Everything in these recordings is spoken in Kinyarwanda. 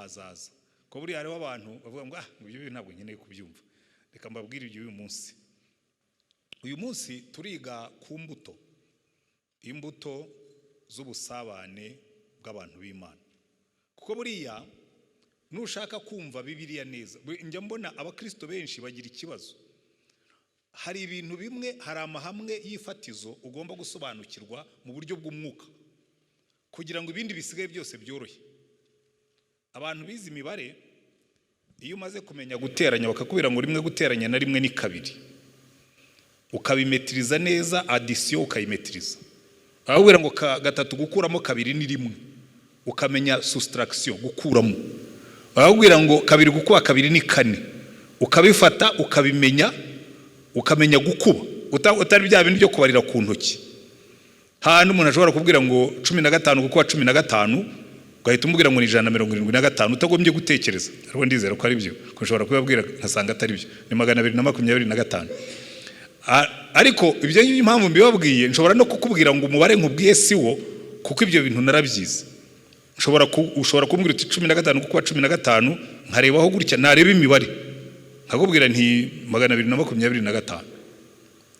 Azaza ko buriya hariho abantu bavuga ngo ah, ibyo bintu ntabwo nkeneye kubyumva. Reka mbabwire ibyo. Uyu munsi turiga ku mbuto, imbuto z'ubusabane bw'abantu b'Imana, kuko buriya nushaka kumva Bibiliya neza, njya mbona abakristo benshi bagira ikibazo. Hari ibintu bimwe, hari amahame y'ifatizo ugomba gusobanukirwa mu buryo bw'umwuka kugira ngo ibindi bisigaye byose byorohe. Abantu bize imibare, iyo umaze kumenya guteranya, bakakubwira ngo rimwe guteranya na rimwe ni kabiri, ukabimetiriza neza, addition ukayimetiriza, bakakubwira ngo gatatu gukuramo kabiri ni rimwe, ukamenya soustraction, gukuramo, bakakubwira ngo kabiri gukuba kabiri ni kane, ukabifata ukabimenya, ukamenya gukuba, utari bya bindi byo kubarira ku ntoki. Hahandi umuntu ashobora kubwira ngo 15 gukuba 15, ugahita umubwira ngo ni 175 utagombye gutekereza. Ariko ndizera ko ari byo, ko nshobora kubibabwira nkasanga atari byo, ni 225. Ariko ibyo ngibyo, impamvu mbibabwiye, nshobora no kukubwira ngo umubare nkubwiye si wo, kuko ibyo bintu narabyize. Ushobora kumbwira uti 15 gukuba 15, nkarebaho gutya, nareba imibare nkakubwira nti 225.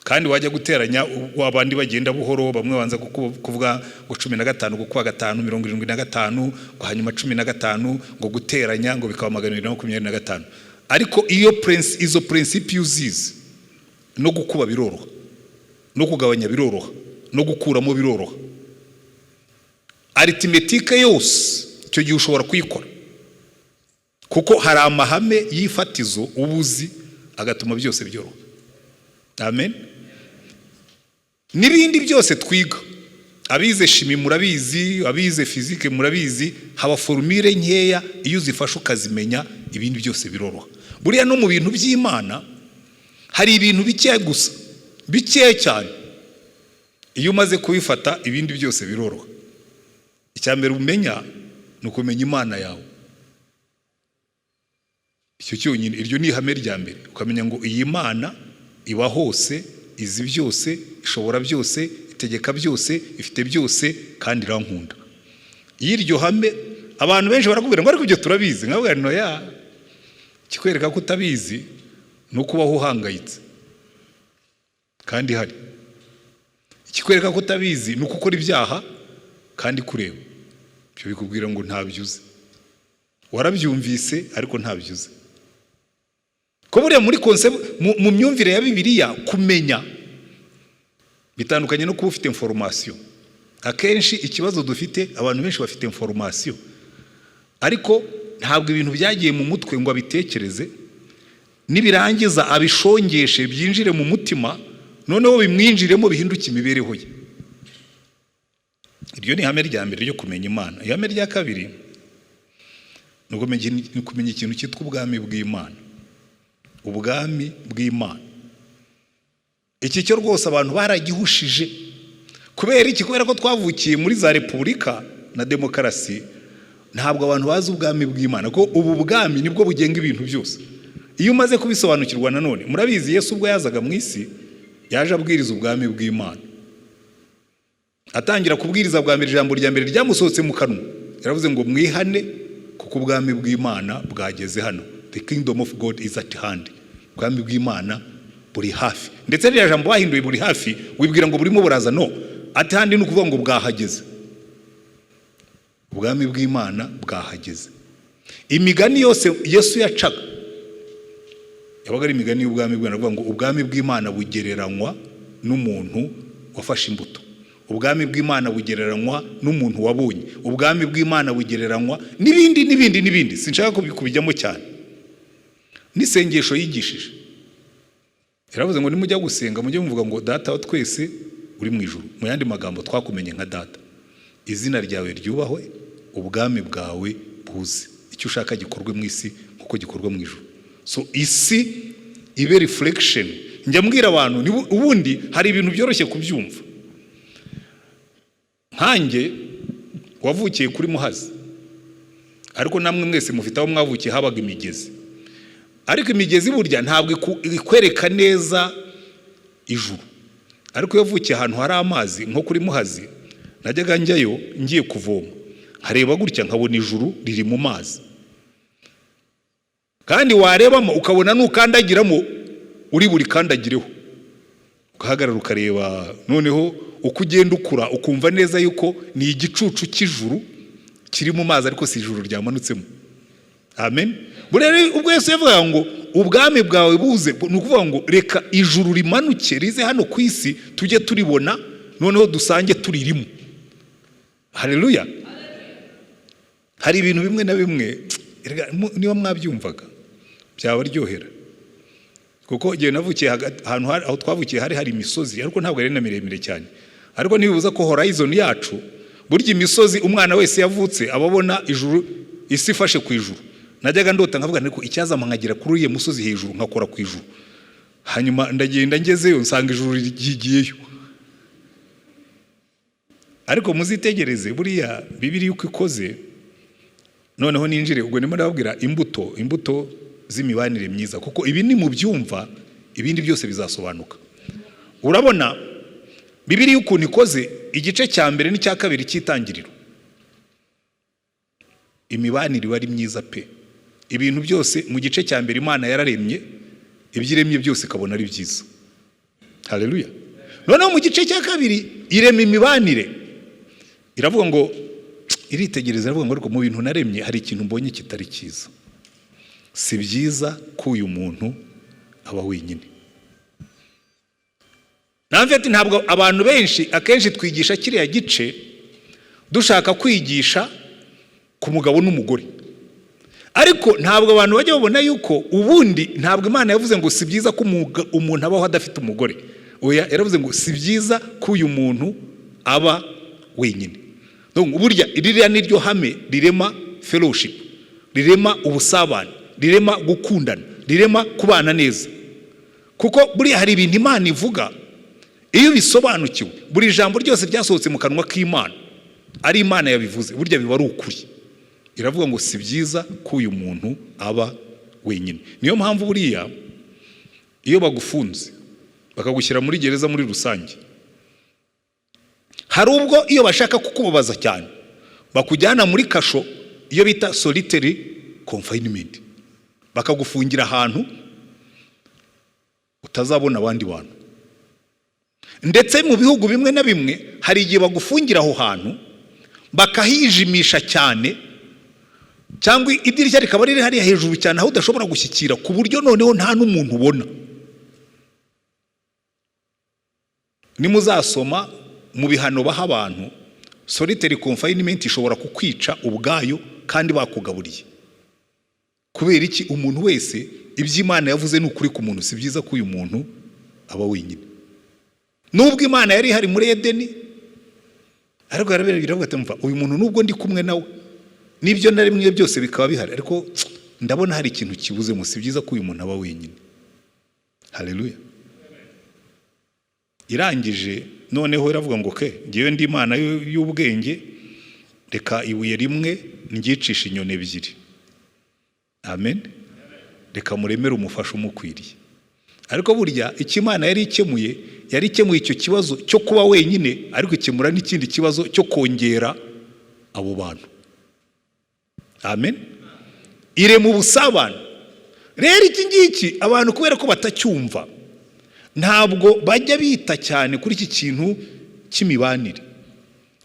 Kandi wajya guteranya, abandi bagenda buhoro, bamwe banza kuvuga ngo 15 gukuba gatanu 75, ngo hanyuma 15 ngo guteranya ngo bikaba 225. Ariko iyo izo principe iyo uzizi, no gukuba biroroha, no kugabanya biroroha, no gukuramo biroroha. Arithmétique yose icyo gihe ushobora kuyikora, kuko hari amahame y'ifatizo uba uzi agatuma byose byoroha. Amen. N'ibindi byose twiga, abize chimie murabizi, abize physique murabizi, haba formule nkeya, iyo uzifashe ukazimenya, ibindi byose biroroha. Buriya no mu bintu by'Imana hari ibintu bikeya gusa, bikeya cyane, iyo umaze kubifata ibindi byose biroroha. Icya mbere umenya ni ukumenya Imana yawe, icyo cyonyine, iryo ni ihame rya mbere. Ukamenya ngo iyi Mana iba hose, izi byose, ishobora byose, itegeka byose, ifite byose, kandi irankunda. Iyo iryo hame, abantu benshi barakubwira ngo ariko ibyo turabizi, nkabwira no ya kikwereka ko utabizi ni ukubaho uhangayitse kandi hari ikikwereka ko utabizi ni uko ukora ibyaha kandi kureba. Ibyo bikubwira ngo ntabyo uzi, warabyumvise ariko ntabyo uzi. Ko buriya muri mu myumvire ya Bibiliya, kumenya bitandukanye no kuba ufite information. Akenshi ikibazo dufite, abantu benshi bafite information ariko ntabwo ibintu byagiye mu mutwe ngo abitekereze, nibirangiza abishongeshe byinjire mu mutima, noneho bimwinjiremo bihinduke imibereho ye. Iryo ni ihame rya mbere ryo kumenya Imana. Ihame rya kabiri ni ukumenya ikintu cyitwa ubwami bw'Imana. Ubwami bw'Imana, iki cyo rwose abantu baragihushije. Kubera iki? Kubera ko twavukiye muri za repubulika na demokarasi, ntabwo abantu bazi ubwami bw'Imana, ko ubu bwami nibwo bugenga ibintu byose. Iyo umaze kubisobanukirwa, nanone murabizi, Yesu ubwo yazaga mu isi yaje abwiriza ubwami bw'Imana. Atangira kubwiriza bwa mbere, ijambo rya mbere ryamusohotse mu kanwa yaravuze ngo mwihane kuko ubwami bw'Imana bwageze hano. The kingdom of God is at hand. Ubwami bw'Imana buri hafi. Ndetse ririya jambo bahinduye buri hafi, wibwira ngo burimo buraza. No at hand ni ukuvuga ngo bwahageze, ubwami bw'Imana bwahageze. Imigani yose Yesu yacaga yabaga ari imigani y'ubwami bw'Imana. Avuga ngo ubwami bw'Imana bugereranywa n'umuntu wafashe imbuto, ubwami bw'Imana bugereranywa n'umuntu wabonye, ubwami bw'Imana bugereranywa n'ibindi n'ibindi n'ibindi, sinshaka kubijyamo cyane. N'isengesho yigishije yaravuze ngo nimujya gusenga mujye muvuga ngo Data wa twese uri mu ijuru, mu yandi magambo twakumenye nka Data, izina ryawe ryubahwe, ubwami bwawe buze, icyo ushaka gikorwe mu isi nk'uko gikorwa mu ijuru. So isi ibe reflection. Njya mbwira abantu, ubundi hari ibintu byoroshye kubyumva. Nkanjye wavukiye kuri Muhazi, ariko namwe mwese mufite aho mwavukiye habaga imigezi, ariko imigezi burya ntabwo ikwereka neza ijuru. Ariko iyo wavukiye ahantu hari amazi nko kuri Muhazi, najyaga njyayo ngiye kuvoma, nkareba gutya nkabona ijuru riri mu mazi. Kandi warebamo ukabona nukandagiramo uri buri kandagireho, ugahagarara ukareba. Noneho uko ugenda ukura, ukumva neza yuko ni igicucu cy'ijuru kiri mu mazi, ariko si ijuru ryamanutsemo. Amen. Buriya ubwo Yesu yavugaga ngo ubwami bwawe buze, ni ukuvuga ngo reka ijuru rimanuke rize hano ku isi, tujye turibona, noneho dusange turirimo. Haleluya! Hari ibintu bimwe na bimwe, erega niba mwabyumvaga byabaryohera, kuko igihe navukiye ahantu aho twavukiye hari imisozi, ariko ntabwo ari na miremire cyane. Ariko ntibibuza ko horizon yacu, burya imisozi, umwana wese yavutse aba abona ijuru, isi ifashe ku ijuru. Najyaga ndota nkavuga nti: "Icyazampa nkagera kuri uriya musozi hejuru, nkakora ku ijuru." Hanyuma ndagenda, ngezeyo nsanga ijuru ryigiyeyo. Ariko muzitegereze buriya Bibiliya uko ikoze. Noneho ninjire, ubwo ndimo ndababwira imbuto z'imibanire myiza, kuko ibi ni mu byumva, ibindi byose bizasobanuka. Urabona Bibiliya ukuntu ikoze, igice cya mbere n'icya kabiri cy'Itangiriro, imibanire iba ari myiza pe. Ibintu byose mu gice cya mbere, Imana yararemye, ibyo iremye byose ikabona ari byiza. Haleluya! Noneho mu gice cya kabiri irema imibanire. Iravuga ngo, iritegereza, iravuga ngo: "Ariko mu bintu naremye hari ikintu mbonye kitari cyiza. Si byiza ko uyu muntu aba wenyine." Ati ntabwo abantu benshi, akenshi twigisha kiriya gice dushaka kwigisha ku mugabo n'umugore, ariko ntabwo abantu bajya babona yuko ubundi ntabwo Imana yavuze ngo si byiza ko umuntu abaho adafite umugore. Oya, yaravuze ngo si byiza ko uyu muntu aba wenyine. Donc, burya ririya ni ryo hame rirema fellowship, rirema ubusabane, rirema gukundana, rirema kubana neza. Kuko buriya hari ibintu Imana ivuga, iyo ubisobanukiwe, buri jambo ryose ryasohotse mu kanwa k'Imana, ari Imana yabivuze, burya biba ari ukuri. Iravuga ngo si byiza ko uyu muntu aba wenyine. Niyo mpamvu buriya iyo bagufunze, bakagushyira muri gereza muri rusange, hari ubwo iyo bashaka kukubabaza cyane bakujyana muri kasho, iyo bita solitary confinement, bakagufungira ahantu utazabona abandi bantu. Ndetse mu bihugu bimwe na bimwe hari igihe bagufungira aho hantu bakahijimisha cyane, cyangwa idirishya rikaba riri hariya hejuru cyane aho udashobora gushyikira, ku buryo noneho nta n'umuntu ubona. Nimuzasoma mu bihano baha abantu, solitary confinement ishobora kukwica ubwayo kandi bakugaburiye. Kubera iki? Umuntu wese, ibyo Imana yavuze ni ukuri ku muntu: si byiza ko uyu muntu aba wenyine. Nubwo Imana yari ihari muri Edeni, ariko yarabirebye iravuga ati: "Mva, uyu muntu, nubwo ndi kumwe nawe, n'ibyo naremwe byose bikaba bihari, ariko ndabona hari ikintu kibuzemo. Si byiza ko uyu muntu aba wenyine." Haleluya! Irangije noneho iravuga ngo: "Ke ngewe ndi Imana y'ubwenge, reka ibuye rimwe ndyicisha inyoni ebyiri." Amen. "Reka muremere umufasha umukwiriye." Ariko burya icyo Imana yari ikemuye, yari ikemuye icyo kibazo cyo kuba wenyine, ariko ikemura n'ikindi kibazo cyo kongera abo bantu. Amen. Irema ubusabane. Rero iki ngiki abantu kubera ko batacyumva, ntabwo bajya bita cyane kuri iki kintu cy'imibanire.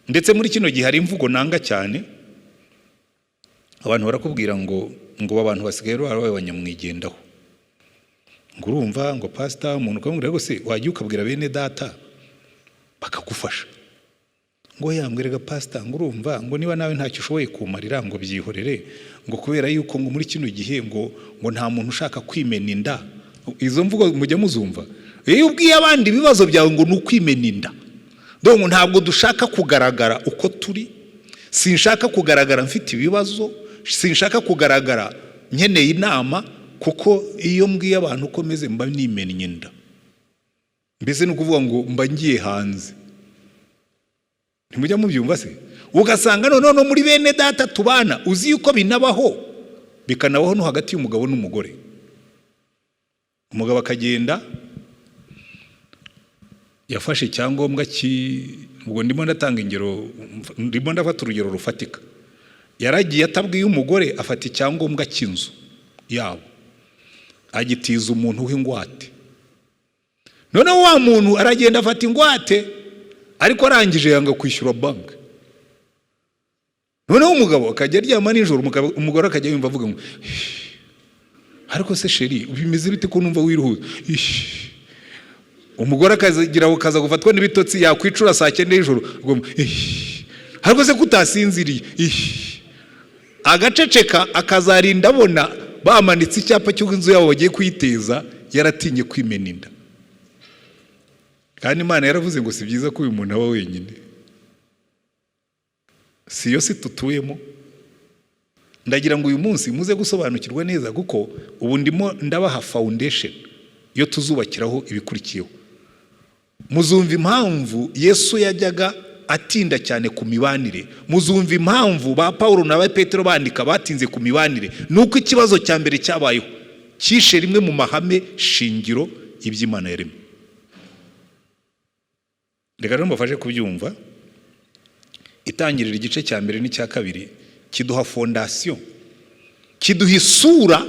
Ndetse muri kino gihe hari imvugo nanga cyane. Abantu barakubwira ngo abantu basigaye barabaye abanyamwigendaho, ngo urumva ngo pasita, umuntu ukamubwira rwose, wajya ukabwira bene data bakagufasha, ngo yambwiraga pasita, ngo urumva ngo niba nawe ntacyo ushoboye kumarira, ngo byihorere, ngo kubera yuko ngo muri kino gihe ngo nta muntu ushaka kwimena inda. Izo mvugo mujya muzumva? Iyo ubwiye abandi ibibazo byawe, ngo ni ukwimena inda. Donc ntabwo dushaka kugaragara uko turi. Sinshaka kugaragara mfite ibibazo, sinshaka kugaragara nkeneye inama, kuko iyo mbwiye abantu uko meze mba nimennye inda. Mbese ni ukuvuga ngo mba ngiye hanze. Ntimujya mubyumva se? Ugasanga noneho no muri bene data tubana, uzi yuko binabaho, bikanabaho no hagati y'umugabo n'umugore. Umugabo akagenda yafashe icyangombwa, ubwo ndimo ndatanga ingero, ndimo ndafata urugero rufatika. Yaragiye atabwiye umugore, afata icyangombwa cy'inzu yabo. Agitiza umuntu w'ingwate. Noneho wa muntu aragenda afata ingwate, ariko arangije yanga kwishyura banki. Noneho umugabo akajya aryama nijoro, umugore akajya yumva avuga ngo: "Ariko se chéri, bimeze bite ko numva wiruhuza?" Umugore akagira aho kaza gufatwa n'ibitotsi, yakwicura saa 9 y'ijoro: "Ariko se ko utasinziriye?" Agaceceka, akazarinda abona bamanitse icyapa cy'uko inzu yabo bagiye kuyiteza, yaratinye kwimena inda. Kandi Imana yaravuze ngo si byiza ko uyu muntu aba wenyine. Si yo si tutuyemo? Ndagira ngo uyu munsi muze gusobanukirwa neza, kuko ubu ndimo ndabaha foundation iyo tuzubakiraho ibikurikiyeho. Muzumva impamvu Yesu yajyaga atinda cyane ku mibanire, muzumva impamvu ba Paul na ba Petero bandika batinze ku mibanire. Ni uko ikibazo cya mbere cyabayeho cyishe rimwe mu mahame shingiro y'iby'Imana yaremye. Reka rero mbafashe kubyumva. Itangirira igice cya mbere n'icya kabiri kiduha fondation, kiduha isura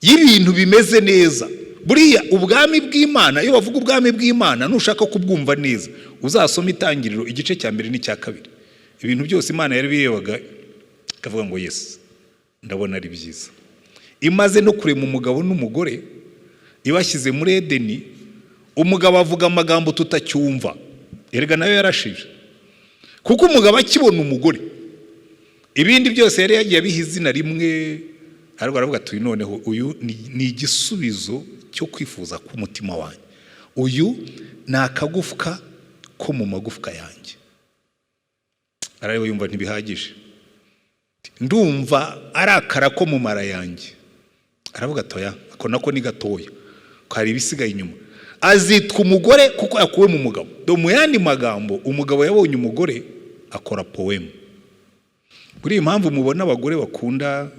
y'ibintu bimeze neza. Buriya ubwami bw'Imana, iyo bavuga ubwami bw'Imana, nushaka kubwumva neza uzasoma Itangiriro igice cya mbere n'icya kabiri. Ibintu byose Imana yari birebaga ikavuga ngo: "Yes, ndabona ari byiza." Imaze no kurema umugabo n'umugore, ibashyize muri Edeni, umugabo avuga amagambo tutacyumva. Erega nayo yarashije, kuko umugabo akibona umugore, ibindi byose yari yagiye abiha izina rimwe, ariko aravuga ati: "Uyu noneho, uyu ni igisubizo cyo kwifuza k'umutima wanjye, uyu ni akagufwa ko mu magufwa yanjye." Arareba yumva ntibihagije, ndumva ari akara ko mu mara yanjye. Aravuga ati: "Oya, ako nako ni gatoya, hari ibisigaye inyuma. Azitwa umugore kuko yakuwe mu mugabo." Mu yandi magambo, umugabo yabonye umugore akora poème. Kuri iyi mpamvu mubona abagore bakunda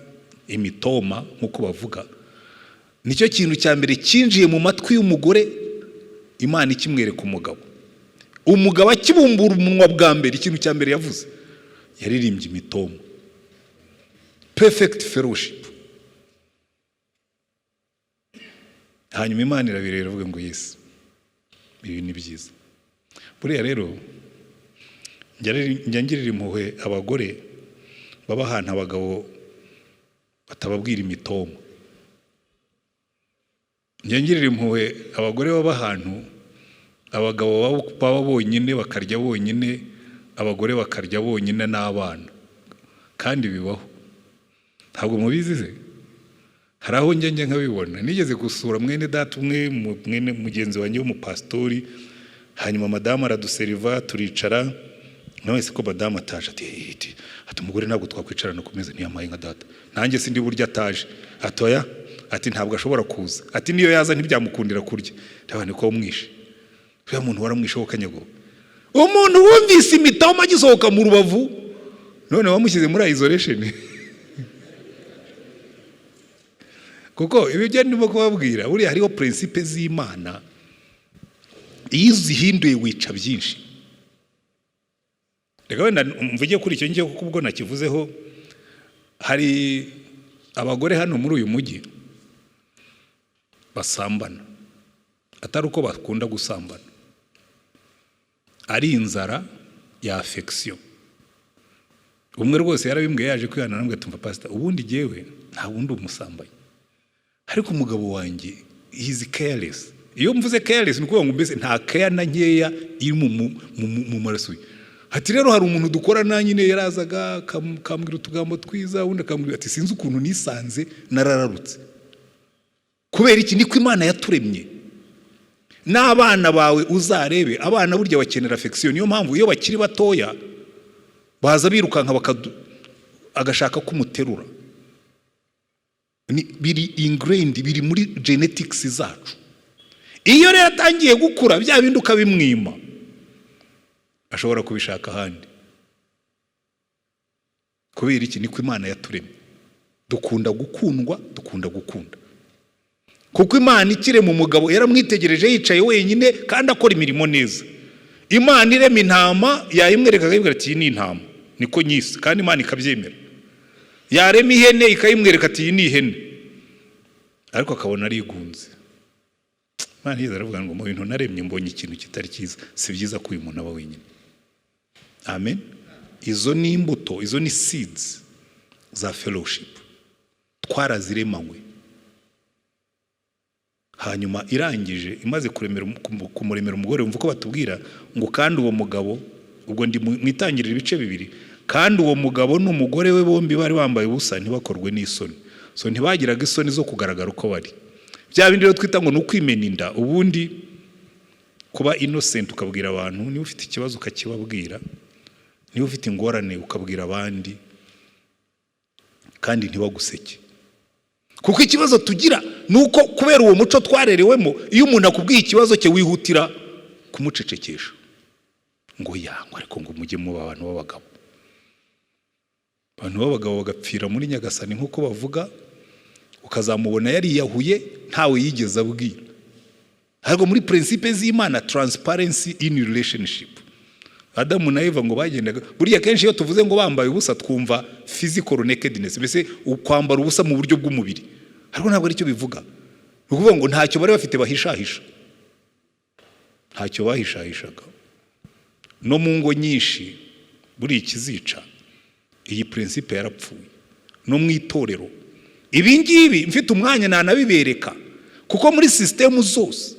imitoma, nk'uko bavuga, nicyo kintu cya mbere cyinjiye mu matwi y'umugore. Imana ikimwereka umugabo, umugabo akibumbura umunwa bwa mbere, ikintu cya mbere yavuze, yaririmbye imitoma. Perfect fellowship. Hanyuma Imana irabireba, iravuga ngo: "Yes, ibi ni byiza." Buriya rero njya ngirira impuhwe abagore baba ahantu abagabo batababwira imitoma. Njya ngirira impuhwe abagore baba ahantu abagabo baba bonyine, bakarya bonyine, abagore bakarya bonyine n'abana. Kandi bibaho, ntabwo mubizi se? Hari aho njya nkabibona. Nigeze gusura mwene data umwe, mwene mugenzi wanjye w'umupasitori, hanyuma madamu araduseriva, turicara. Nawe se ko madamu ataje? Ati: "Umugore ntabwo twakwicarana ku meza." Ntiyamaye nka data, nanjye sindi buryo ataje. Atoya, ati: "Ntabwo ashobora kuza." Ati: "Niyo yaza ntibyamukundira kurya." Ndabona ko wamwishe uriya muntu, waramwishe wo kanyago. Umuntu wumvise imitoma agisohoka mu rubavu, none wamushyize muri isolation. Kuko ibi byo ndimo kubabwira, buriya hariho principe z'Imana, iyo uzihinduye wica byinshi. Reka wenda mvuge kuri icyo ngicyo, kuko ubwo nakivuzeho. Hari abagore hano muri uyu mujyi basambana, atari uko bakunda gusambana, ari inzara ya affection. Umwe rwose yarabimbwiye, yaje kwihana, arambwira: "Tumva pasita, ubundi jyewe nta wundi umusambanyi, ariko umugabo wanjye he's careless." Iyo mvuze careless, ni ukuvuga ngo mbese nta care na nkeya iri mu maraso ye. Ati: "Rero hari umuntu dukorana nyine, yarazaga akambwira utugambo twiza, ubundi akambwira." Ati: "Sinzi ukuntu nisanze narararutse." Kubera iki? Niko Imana yaturemye. N'abana bawe uzarebe, abana burya bakenera affection. Niyo mpamvu iyo bakiri batoya baza birukanka, agashaka ko umuterura. Biri ingrained, biri muri genetics zacu. Iyo rero atangiye gukura, bya bindi ukabimwima, ashobora kubishaka ahandi. Kubera iki? Niko Imana yaturemye. Dukunda gukundwa, dukunda gukunda. Kuko Imana ikirema umugabo yaramwitegereje yicaye wenyine kandi akora imirimo neza. Imana irema intama, yayimwereka akayibwira ati: "Iyi ni intama, niko nyise." Kandi Imana ikabyemera. Yarema ihene, ikayimwereka ati: "Iyi ni ihene." Ariko akabona arigunze. Imana yiza aravuga ngo: "Mu bintu naremye mbonye ikintu kitari cyiza. Si byiza ko uyu muntu aba wenyine." Amen. Izo ni imbuto, izo ni seeds za fellowship, twaraziremanywe. Hanyuma irangije, imaze kuremera, kumuremera umugore, wumva uko batubwira ngo: "Kandi uwo mugabo", ubwo ndi mu itangiriro ibice 2, "kandi uwo mugabo n'umugore we bombi bari bambaye ubusa, ntibakorwe n'isoni." So ntibagiraga isoni zo kugaragara uko bari. Bya bindi rero twita ngo ni ukwimena inda, ubundi kuba innocent, ukabwira abantu. Niba ufite ikibazo ukakibabwira, niba ufite ingorane ukabwira abandi, kandi ntibaguseke. Kuko ikibazo tugira ni uko kubera uwo muco twarerewemo, iyo umuntu akubwiye ikibazo cye wihutira kumucecekesha ngo yangwa. Ariko ngo mujye muba abantu b'abagabo. Abantu b'abagabo bagapfira muri Nyagasani, nk'uko bavuga, ukazamubona yariyahuye ntawe yigeze abwira. Ariko muri principe z'Imana, transparency in relationship, Adamu na Eva ngo bagendaga. Buriya kenshi iyo tuvuze ngo bambaye ubusa, twumva physical nakedness, mbese kwambara ubusa mu buryo bw'umubiri, ariko ntabwo aricyo bivuga. Ni ukuvuga ngo ntacyo bari bafite bahishahisha, ntacyo bahishahishaga. No mu ngo nyinshi buriya ikizica, iyi principe yarapfuye. No mu itorero ibi ngibi, mfite umwanya nanabibereka, kuko muri sisitemu zose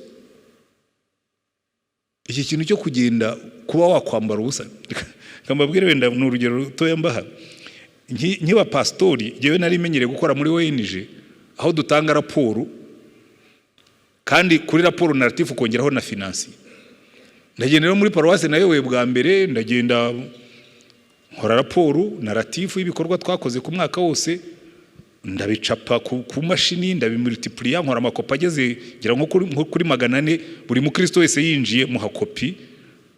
iki kintu cyo kugenda kuba wakwambara ubusa. Reka mbabwire, wenda ni urugero rutoya mbaha. Nkiba pasitori, ngewe nari menyereye gukora muri ONG, aho dutanga raporo, kandi kuri raporo narratif ukongeraho na financier. Ndagenda rero muri paruwasi nayoboye bwa mbere, ndagenda nkora raporo narratif y'ibikorwa twakoze ku mwaka wose, ndabicapa ku mashini, ndabimultipliya, nkora amakopi ageze ngira nko kuri 400. Buri mukristo wese yinjiye muha kopi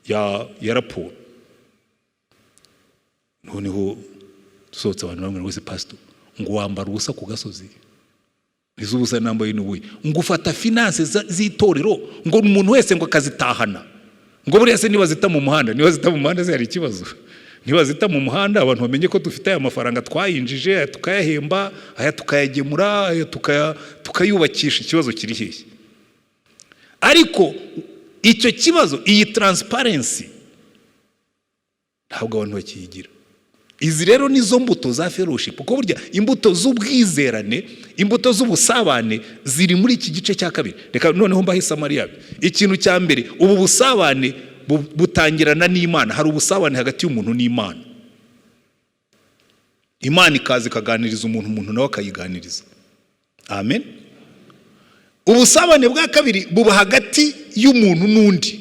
ya raporo. Noneho dusohotse, abantu bamwe ngo: "Pastor, ngo wambara ubusa ku gasozi?" Nizo ubusa nambaye n'ubuye. Ngo ufata finance z'itorero, ngo umuntu wese ngo akazitahana, ngo buriya se niba zita mu muhanda? Niba zita mu muhanda se hari ikibazo? Niba zita mu muhanda, abantu bamenye ko dufite aya mafaranga, twayinjije, aya tukayahemba, aya tukayagemura, aya tukayubakisha, ikibazo kiri hehe? Ariko icyo kibazo, iyi transparency, ntabwo abantu bakiyigira. Izi rero nizo mbuto za fellowship, kuko burya imbuto z'ubwizerane, imbuto z'ubusabane ziri muri iki gice cya kabiri. Reka noneho mbahe summary yabyo. Ikintu cya mbere, ubu busabane butangirana n'Imana. Hari ubusabane hagati y'umuntu n'Imana. Imana ikaza ikaganiriza umuntu, umuntu nawe akayiganiriza. Amen. Ubusabane bwa kabiri buba hagati y'umuntu n'undi.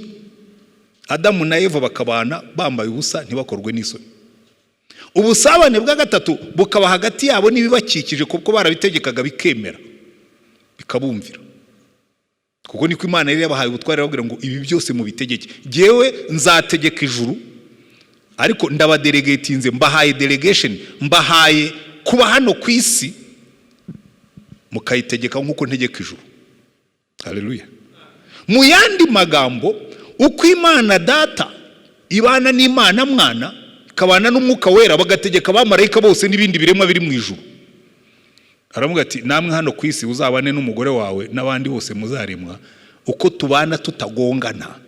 Adamu na Eva bakabana bambaye ubusa, ntibakorwe n'isoni. Ubusabane bwa gatatu bukaba hagati yabo n'ibibakikije, kuko barabitegekaga bikemera, bikabumvira, kuko niko Imana yari yabahaye ubutware, babwira ngo: "Ibi byose mubitegeke, jyewe nzategeka ijuru, ariko ndabadelegatinze, mbahaye delegation, mbahaye kuba hano ku isi mukayitegeka nk'uko ntegeka ijuru." Haleluya. Mu yandi magambo, uko Imana Data ibana n'Imana Mwana, ikabana n'Umwuka Wera, bagategeka abamarayika bose n'ibindi biremwa biri mu ijuru, aravuga ati: "Namwe hano ku isi uzabane n'umugore wawe n'abandi bose muzaremwa uko tubana tutagongana,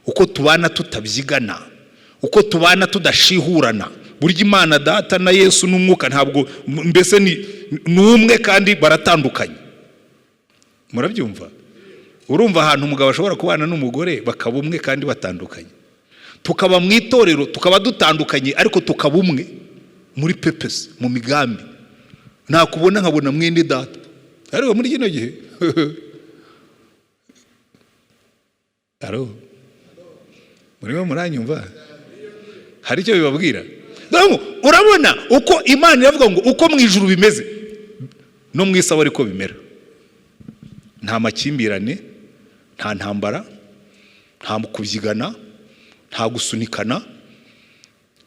uko tubana tutabyigana, uko tubana tudashihurana." Burya Imana Data na Yesu n'Umwuka ntabwo mbese ni umwe kandi baratandukanye. Murabyumva? Urumva ahantu umugabo ashobora kubana n'umugore bakaba umwe kandi batandukanye? Tukaba mu itorero, tukaba dutandukanye, ariko tukaba umwe muri purpose, mu migambi. Nakubona nkabona mwene data. Ariko muri kino gihe, aro murimo muranyumva? Hari icyo bibabwira? Donc, urabona uko Imana iravuga ngo uko mu ijuru bimeze, no mu isi aba ariko bimera. Nta makimbirane, nta ntambara, nta kubyigana, nta gusunikana.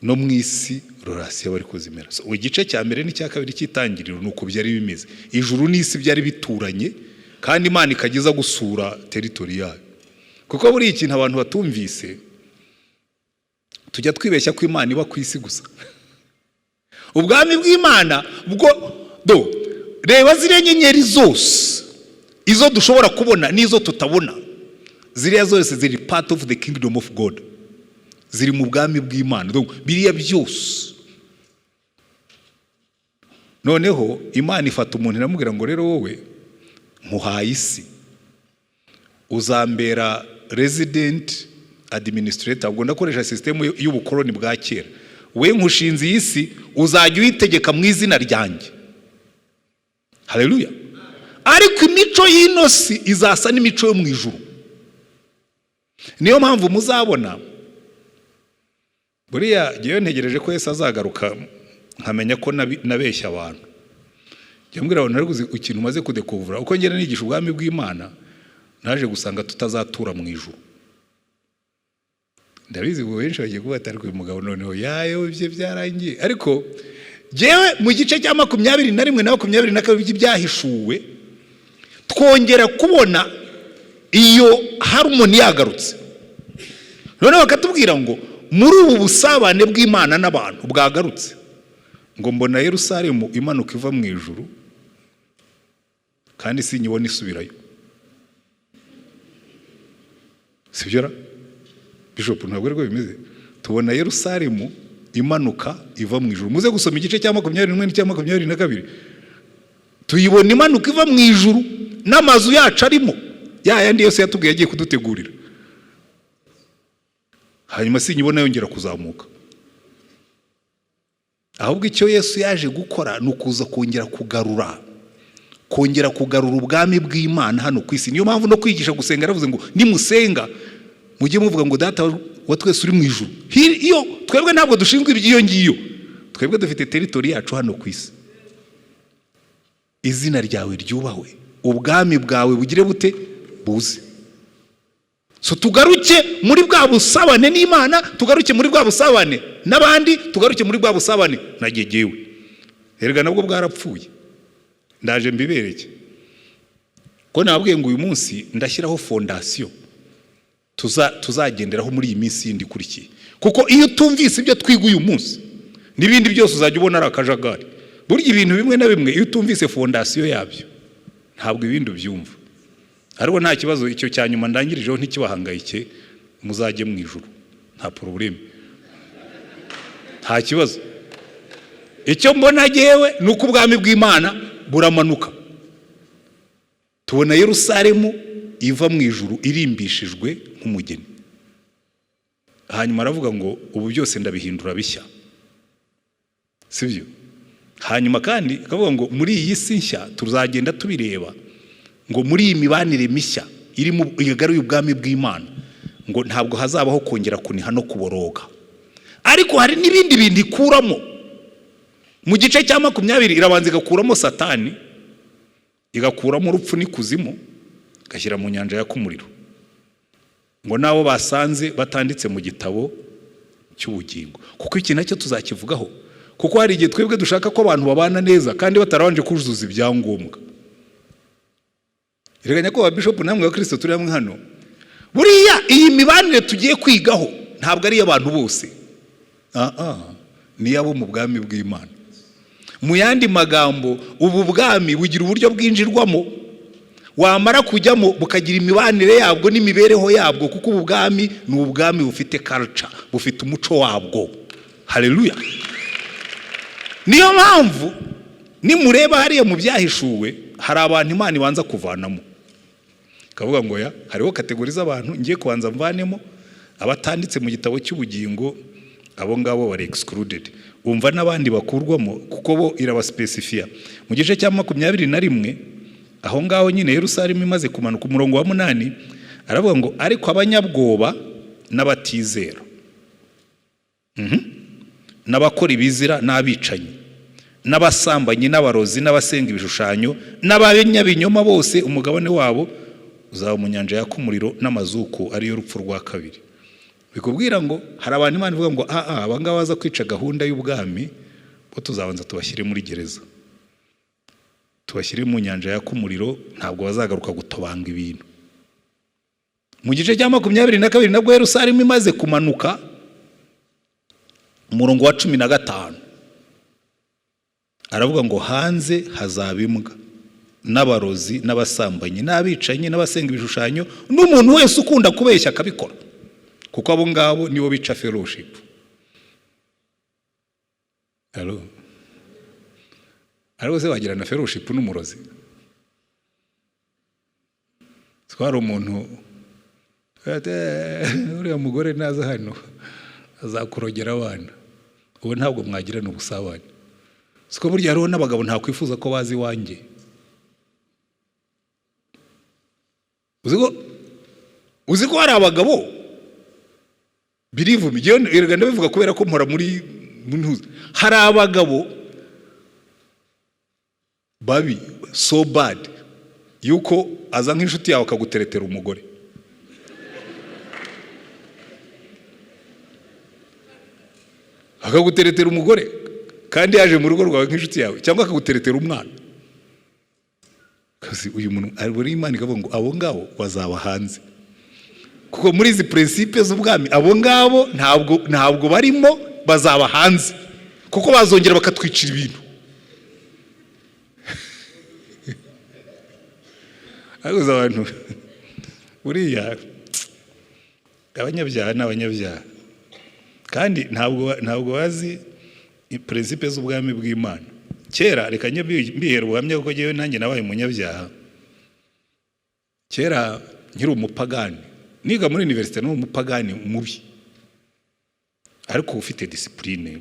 No mu isi relation aba ariko zimera. So, igice cya mbere n'icya kabiri cy'Itangiriro ni uko byari bimeze. Ijuru n'isi byari bituranye, kandi Imana ikajya iza gusura territory yayo. Kuko buriya ikintu abantu batumvise, tujya twibeshya ko Imana iba ku isi gusa. Ubwami bw'Imana bwo do, reba ziriya nyenyeri zose. Izo dushobora kubona n'izo tutabona, ziriya zose ziri part of the kingdom of God, ziri mu bwami bw'Imana. Donc, biriya byose, noneho Imana ifata umuntu, iramubwira ngo: "Rero wowe nkuhaye isi, uzambera resident administrator." Ubwo ndakoresha sisitemu y'ubukoloni bwa kera. "We nkushinze iyi si, uzajya uyitegeka mu izina ryanjye." Haleluya! Ariko imico y'ino si izasa n'imico yo mu ijuru. Niyo mpamvu muzabona buriya ngewe ntegereje ko Yesu azagaruka, nkamenya ko nabeshya abantu. Njya mbwira abantu, ariko uzi ikintu umaze kudekuvura? Uko ngenda nigisha ubwami bw'Imana, naje gusanga tutazatura mu ijuru. Ndabizi ngo benshi bagiye kuba batari uyu mugabo noneho yayobye, byarangiye. Ariko jyewe mu gice cya 21 na 22 by'Ibyahishuwe, twongera kubona iyo harmony yagarutse. Noneho bakatubwira ngo muri ubu busabane bw'Imana n'abantu bwagarutse, ngo mbona Yerusalemu imanuka iva mu ijuru, kandi sinyibona isubirayo. Sibyo ra, Bishop? Ntabwo ariko bimeze. Tubona Yerusalemu imanuka iva mu ijuru. Muze gusoma igice cya 21 n'icya 22. Tuyibona imanuka iva mu ijuru n'amazu yacu arimo, ya yandi yose yatubwiye agiye kudutegurira. Hanyuma sinyibona yongera kuzamuka. Ahubwo icyo Yesu yaje gukora ni ukuza kongera kugarura ubwami bw'Imana hano ku isi. Niyo mpamvu no kwigisha gusenga yaravuze ngo: "Nimusenga mujye muvuga ngo 'Data wa twese uri mu ijuru.'" Iyo twebwe ntabwo dushinzwe iby'iyo ngiyo, twebwe dufite territory yacu hano ku isi. "Izina ryawe ryubahwe, ubwami bwawe bugire bute? Buze." So tugaruke muri bwa busabane n'Imana, tugaruke muri bwa busabane n'abandi, tugaruke muri bwa busabane nagegewe. Erega nabwo bwarapfuye. Ndaje mbibereke ko nababwiye ngo uyu munsi ndashyiraho fondation tuzagenderaho muri iyi minsi yindi ikurikiye, kuko iyo utumvise ibyo twiga uyu munsi, n'ibindi byose uzajya ubona ari akajagari. Burya ibintu bimwe na bimwe, iyo utumvise fondation yabyo, ntabwo ibindi ubyumva. Ariko nta kibazo, icyo cya nyuma ndangirijeho ntikibahangayike, muzajye mu ijuru, nta problème, nta kibazo. Icyo mbona jyewe ni uko ubwami bw'Imana buramanuka. Tubona Yerusalemu iva mu ijuru irimbishijwe nk'umugeni. Hanyuma aravuga ngo: "Ubu byose ndabihindura bishya." Sibyo? Hanyuma kandi akavuga ngo muri iyi si nshya tuzagenda tubireba, ngo muri iyi mibanire mishya irimo igaruye ubwami bw'Imana, ngo ntabwo hazabaho kongera kuniha no kuboroga. Ariko hari n'ibindi bintu ikuramo. Mu gice cya 20 irabanza igakuramo Satani, igakuramo urupfu n'ikuzimu, igashyira mu nyanja yaka umuriro, ngo n'abo basanze batanditse mu gitabo cy'ubugingo. Kuko iki nacyo tuzakivugaho, kuko hari igihe twebwe dushaka ko abantu babana neza kandi batarabanje kuzuza ibyangombwa. Reka nyakubahwa Bishop, namwe wa Kirisito turi hamwe hano, buriya iyi mibanire tugiye kwigaho ntabwo ari iy'abantu bose, ni iy'abo mu bwami bw'Imana. Mu yandi magambo, ubu bwami bugira uburyo bwinjirwamo, wamara kujyamo bukagira imibanire yabwo n'imibereho yabwo, kuko ubu bwami ni ubwami bufite culture, bufite umuco wabwo. Haleluya! Niyo mpamvu nimureba hariya mu Byahishuwe, hari abantu Imana ibanza kuvanamo, ikavuga ngo: "Ya, hariho category z'abantu ngiye kubanza mvanemo, abatanditse mu gitabo cy'ubugingo, abo ngabo bari excluded." Umva n'abandi bakurwamo, kuko bo irabasipesifiya mu gice cya 21 aho ngaho nyine Yerusalemu imaze kumanuka, umurongo wa 8, aravuga ngo: "Ariko abanyabwoba n'abatizera, n'abakora ibizira n'abicanyi n'abasambanyi n'abarozi n'abasenga ibishushanyo n'abanyabinyoma bose, umugabane wabo uzaba mu nyanja yaka umuriro n'amazuku, ariyo rupfu rwa kabiri." Bikubwira ngo hari abantu Imana ivuga ngo: "Aha aba ngaba baza kwica gahunda y'ubwami, bo tuzabanza tubashyire muri gereza, tubashyire mu nyanja yaka umuriro, ntabwo bazagaruka gutobanga ibintu." Mu gice cya 22 nabwo Yerusalemu imaze kumanuka, umurongo wa 15, aravuga ngo: "Hanze hazaba imbwa." N'abarozi, n'abasambanyi, n'abicanyi, n'abasenga ibishushanyo, n'umuntu wese ukunda kubeshya akabikora, kuko abo ngabo nibo bica fellowship. Hello? Ariko se wagirana fellowship n'umurozi? Twari umuntu, uriya mugore naza hano azakurogera abana. Ubu ntabwo mwagirana ubusabane. Siko burya hariho n'abagabo ntakwifuza ko bazi iwanjye. Uzi ko hari abagabo birivume, erega ndabivuga kubera ko mpora muri ntuzi. Hari abagabo babi, so bad, yuko aza nk'inshuti yawe akaguteretera umugore. Akaguteretera umugore kandi yaje mu rugo rwawe nk'inshuti yawe, cyangwa akaguteretera umwana. Kazi uyu muntu ari Imana ikavuga ngo abo ngabo bazaba hanze. Kuko muri izi principe z'ubwami abo ngabo ntabwo barimo, bazaba hanze. Kuko bazongera bakatwicira ibintu. Ariko abantu buriya abanyabyaha ni abanyabyaha, kandi ntabwo bazi principe z'ubwami bw'Imana. Kera reka njye mbihera ubuhamya kuko njyewe nanjye nabaye umunyabyaha. Kera nkiri umupagani, niga muri universite, n'uwo mupagani mubi ariko ufite discipline.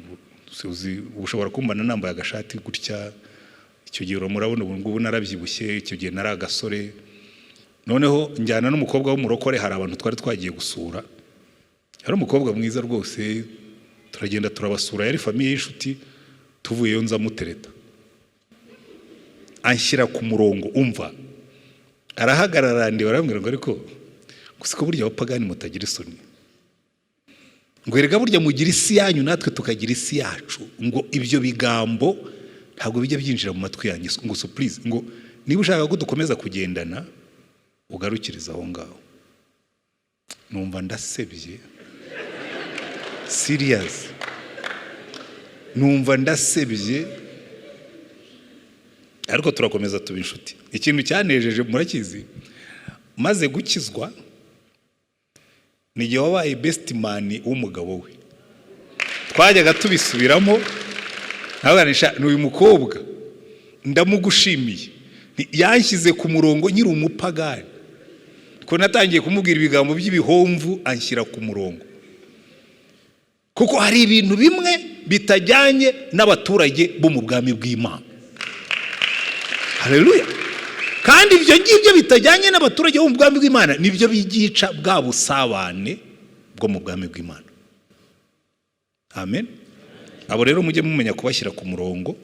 Ushobora kumbana nambaye agashati gutya, icyo gihe murabona ubu ngubu narabyibushye, icyo gihe nari agasore. Noneho njyana n'umukobwa w'umurokore, hari abantu twari twagiye gusura, hari umukobwa mwiza rwose, turagenda turabasura, yari famille y'inshuti. Tuvuyeyo nzamutereta, anshyira ku murongo, umva arahagarara, ndeba, arambwira ngo ariko gusa ko burya abapagani mutagira isoni, ngo erega burya mugira isi yanyu natwe tukagira isi yacu, ngo ibyo bigambo ntabwo bijya byinjira mu matwi yanjye, ngo so please, ngo niba ushaka ko dukomeza kugendana ugarukiriza aho ngaho. Numva ndasebye, serious, numva ndasebye, ariko turakomeza tuba inshuti. Ikintu cyanejeje murakizi, maze gukizwa ni igihe wabaye best man w'umugabo we. Twajyaga tubisubiramo, nkabanisha ni uyu mukobwa ndamugushimiye, yanshyize ku murongo nkiri umupagani, ko natangiye kumubwira ibigambo by'ibihomvu anshyira ku murongo. Kuko hari ibintu bimwe bitajyanye n'abaturage bo mu bwami bw'Imana. Haleluya. Kandi ibyo ngibyo bitajyanye n'abaturage bo mu bwami bw'Imana nibyo bigica bwa busabane bwo mu bwami bw'Imana. Amen. Abo rero mujye mumenya kubashyira ku murongo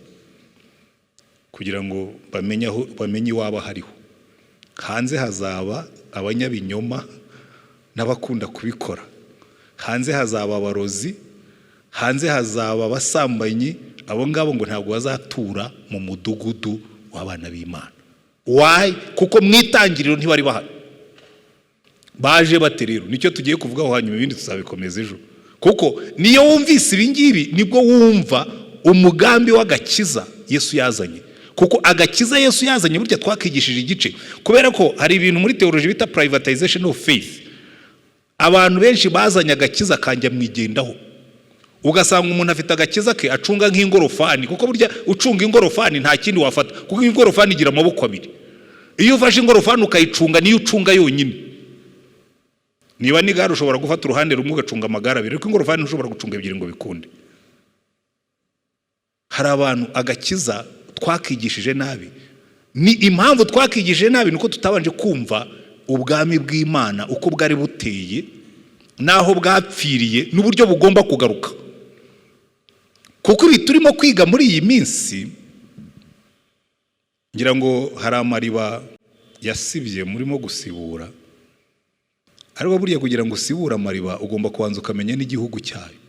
kugira ngo bamenye aho, bamenye iwabo hariho. Hanze hazaba abanyabinyoma n'abakunda kubikora, hanze hazaba abarozi, hanze hazaba abasambanyi. Abo ngabo ngo ntabwo bazatura mu mudugudu w'abana b'Imana. Why? Kuko mu itangiriro ntibari bahari. Baje bate rero? Nicyo tugiye kuvugaho, hanyuma ibindi tuzabikomeza ejo. Kuko niyo wumvise ibi ngibi nibwo wumva umugambi w'agakiza Yesu yazanye. Kuko agakiza Yesu yazanye burya twakigishije igice, kubera ko hari ibintu muri theology bita privatization of faith. Abantu benshi bazanye agakiza kanjya mwigendaho, ugasanga umuntu afite agakiza ke acunga nk'ingorofani, kuko burya ucunga ingorofani nta kindi wafata, kuko ingorofani igira amaboko abiri. Iyo ufashe ingorofani ukayicunga niyo ucunga yonyine. Niba n'igare ushobora gufata uruhande rumwe ugacunga amagare abiri, ariko ingorofani ntushobora gucunga ebyiri ngo bikunde. Hari abantu agakiza twakigishije nabi. Ni impamvu twakigishije nabi nuko tutabanje kumva ubwami bw'Imana uko bwari buteye n'aho bwapfiriye n'uburyo bugomba kugaruka. Kuko ibi turimo kwiga muri iyi minsi, ngira ngo hari amariba yasibye murimo gusibura, ariko burya kugira ngo usibure amariba ugomba kubanza ukamenya n'igihugu cyayo.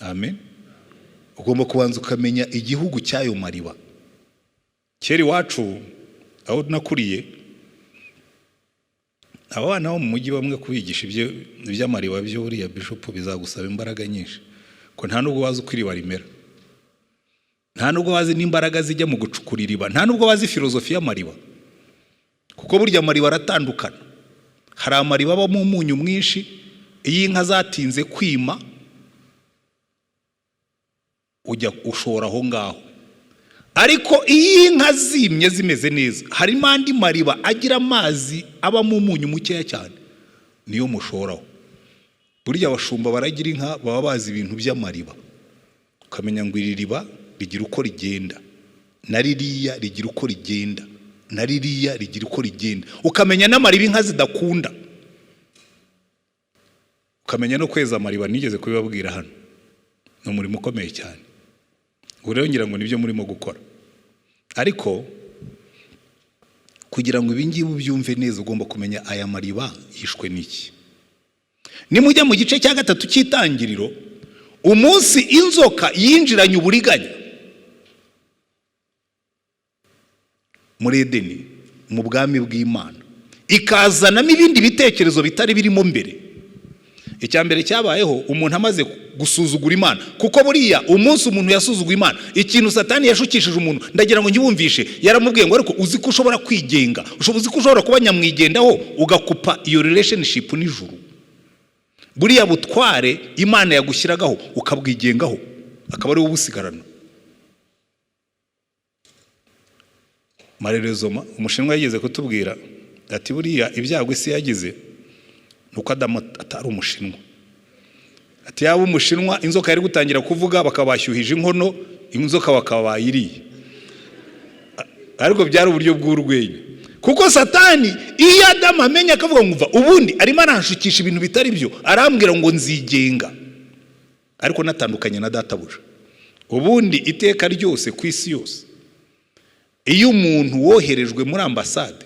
Amen. Ugomba kubanza ukamenya igihugu cyayo mariba. Kera iwacu aho nakuriye, aba bana bo mu mujyi bamwe kubigisha iby'amariba byo buriya bishop bizagusaba imbaraga nyinshi, ko nta nubwo wazi uko iriba rimera. Nta nubwo bazi n'imbaraga zijya mu gucukura iriba, nta nubwo bazi filozofi y'amariba, kuko burya amariba aratandukana. Hari amariba abamo umunyu mwinshi, iyo inka zatinze kwima ujya ushora aho ngaho. Ariko iyo inka zimye zimeze neza, harimo andi mariba agira amazi abamo umunyu mukeya cyane, niyo mushoraho. Burya abashumba baragira inka baba bazi ibintu by'amariba, ukamenya ngo iri riba rigira uko rigenda, na ririya rigira uko rigenda, na ririya rigira uko rigenda, ukamenya n'amariba inka zidakunda, ukamenya no kweza amariba. Nigeze kubibabwira hano, ni umurimo ukomeye cyane. Ubu rero ngira ngo nibyo murimo gukora. Ariko kugira ngo ibi ngibi ubyumve neza, ugomba kumenya aya mariba yishwe n'iki. Nimujya mu gice cya 3 cy'Itangiriro, umunsi inzoka yinjiranye uburiganya muri Edeni, mu bwami bw'Imana, ikazanamo ibindi bitekerezo bitari birimo mbere. Icya mbere cyabayeho, umuntu amaze gusuzugura Imana, kuko buriya umunsi umuntu yasuzuguye Imana, ikintu Satani yashukishije umuntu, ndagira ngo nkibumvishe, yaramubwiye ngo: "Ariko uzi ko ushobora kwigenga, uzi ko ushobora kuba nyamwigendaho, ugakupa iyo relationship n'ijuru, buriya butware Imana yagushyiragaho ukabwigengaho, akaba ari wowe ubusigarana." Marerezoma Umushinwa yigeze kutubwira ati: "Buriya ibyago isi yagize ni uko Adamu atari Umushinwa." Ati: "Yaba Umushinwa, inzoka yari gutangira kuvuga bakaba bashyuhije inkono, inzoka bakaba bayiriye." Ariko byari uburyo bw'urwenya, kuko Satani iyo Adamu amenya akavuga ngo: "Ubundi arimo aranshukisha ibintu bitari byo, arambwira ngo nzigenga ariko natandukanye na databuja." Ubundi iteka ryose ku isi yose, iyo umuntu woherejwe muri ambasade,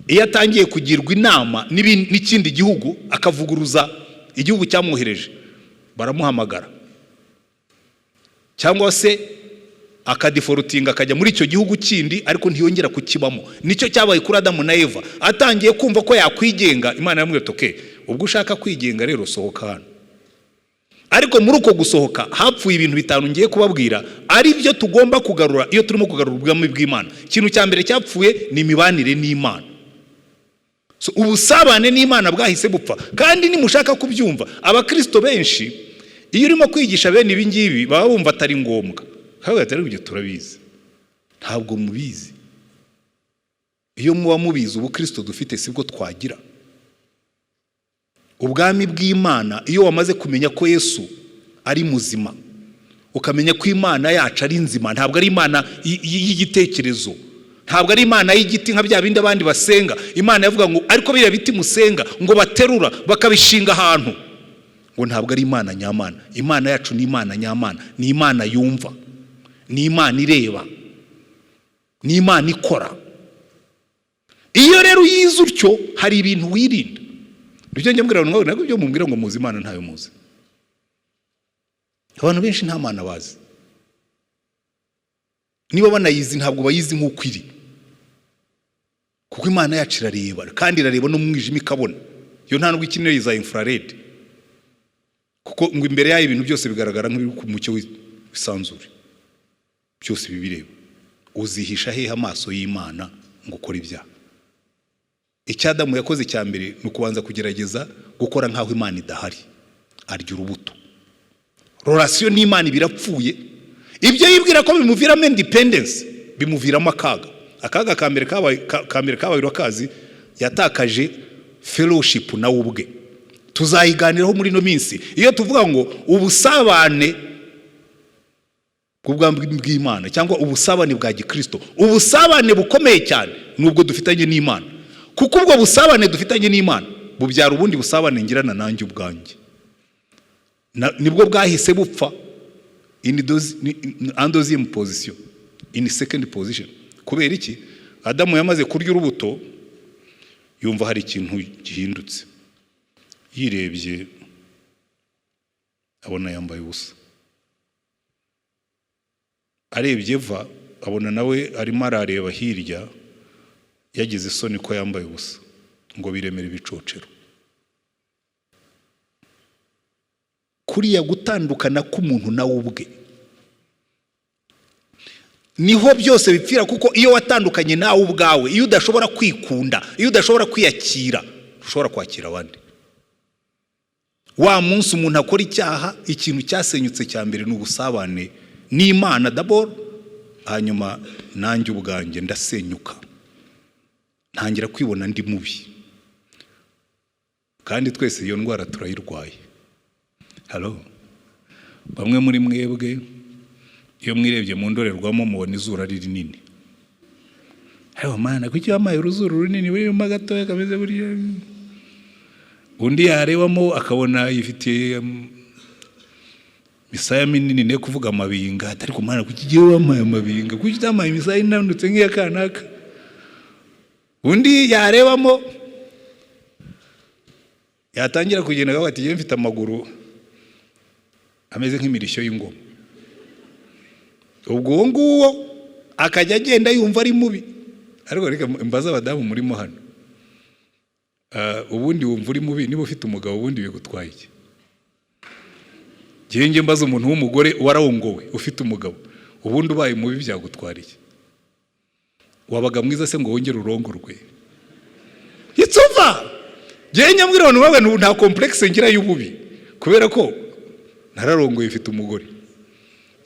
iyo atangiye kugirwa inama n'ikindi gihugu akavuguruza igihugu cyamwohereje, baramuhamagara, cyangwa se akadefaultinga akajya muri icyo gihugu kindi, ariko ntiyongera kukibamo. Nicyo cyabaye kuri Adamu na Eva. Atangiye kumva ko yakwigenga, Imana yamubwiye: "Okay, ubwo ushaka kwigenga rero, sohoka hano." Ariko muri uko gusohoka hapfuye ibintu bitanu ngiye kubabwira, ari byo tugomba kugarura iyo turimo kugarura ubwami bw'Imana. Ikintu cya mbere cyapfuye ni imibanire n'Imana. So, ubusabane n'Imana bwahise bupfa. Kandi nimushaka kubyumva, Abakirisito benshi iyo urimo kwigisha bene ibi ngibi baba bumva atari ngombwa, kandi atari ibyo turabizi. Ntabwo mubizi. Iyo muba mubizi, ubukirisito dufite sibwo twagira. Ubwami bw'Imana, iyo wamaze kumenya ko Yesu ari muzima, ukamenya ko Imana yacu ari nzima, ntabwo ari Imana y'igitekerezo, ntabwo ari Imana y'igiti nka bya bindi abandi basenga. Imana yavuga ngo: "Ariko biriya biti musenga ngo baterura bakabishinga ahantu," ngo ntabwo ari Imana nyamana. Imana yacu ni Imana nyamana, ni Imana yumva, ni Imana ireba, ni Imana ikora. Iyo rero uyize utyo, hari ibintu wirinda. Ibyo njya mbwira abantu, ntabwo ibyo mumbwira ngo muzi Imana, ntayo muzi. Abantu benshi nta Mana bazi. Niba banayizi, ntabwo bayizi nk'uko iri, kuko Imana yacu irareba, kandi irareba no mu mwijima ikabona. Yo nta nubwo ikeneye za infrared, kuko ngo imbere yayo ibintu byose bigaragara nk'ibiri ku mucyo w'isanzure, byose bibireba. Uzihisha hehe amaso y'Imana ngo ukore ibyaha? Icyo Adamu yakoze cya mbere ni ukubanza kugerageza gukora nk'aho Imana idahari, arya urubuto. Relation n'Imana birapfuye. Ibyo yibwira ko bimuviramo independence bimuviramo akaga. Akaga ka mbere kabaye, ka mbere kabaye urakazi, yatakaje fellowship nawe ubwe. Tuzayiganiraho muri ino minsi iyo tuvuga ngo ubusabane bw'ubwami bw'Imana cyangwa ubusabane bwa gikristo. Ubusabane bukomeye cyane nubwo dufitanye n'Imana, kuko ubwo busabane dufitanye n'Imana bubyara ubundi busabane ngirana nanjye ubwanjye. Nibwo bwahise bupfa in deuxième position, in second position. Kubera iki? Adamu yamaze kurya urubuto, yumva hari ikintu gihindutse. Yirebye abona yambaye ubusa. Arebye Eva, abona nawe arimo arareba hirya, yagize isoni ko yambaye ubusa, ngo biremere ibicocero. Kuriya gutandukana k'umuntu nawe ubwe Niho byose bipfira, kuko iyo watandukanye nawe ubwawe, iyo udashobora kwikunda, iyo udashobora kwiyakira, ushobora kwakira abandi. Wa munsi umuntu akora icyaha, ikintu cyasenyutse cya mbere ni ubusabane n'Imana d'abord, hanyuma nanjye ubwanjye ndasenyuka, ntangira kwibona ndi mubi. Kandi twese iyo ndwara turayirwaye. Halo, bamwe muri mwebwe iyo mwirebye mu ndorerwamo mubona izuru ari rinini. Ariko Mana, kuki wampaye uruzuru runini, burimo gatoya kameze buriya? Undi yarebamo akabona yifitiye misaya minini, ne kuvuga amabinga. Ariko Mana, kuki igihe wampaye amabinga, kuki utampaye imisaya inanutse nk'iya kanaka? Undi yarebamo, yatangira kugenda akavuga ati: "Mfite amaguru ameze nk'imirishyo y'ingoma." Ubwo uwo nguwo akajya agenda yumva ari mubi. Ariko reka mbaze abadamu murimo hano, ubundi wumva uri mubi? Niba ufite umugabo, ubundi bigutwaye iki? Njye mbaza umuntu w'umugore warongowe, ufite umugabo, ubundi ubaye mubi byagutwara iki? Wabaga mwiza se ngo wongere urongorwe? It's over. Njyewe nyambwira abantu bawe, nta complexe ngira y'ububi, kubera ko nararongoye, mfite umugore.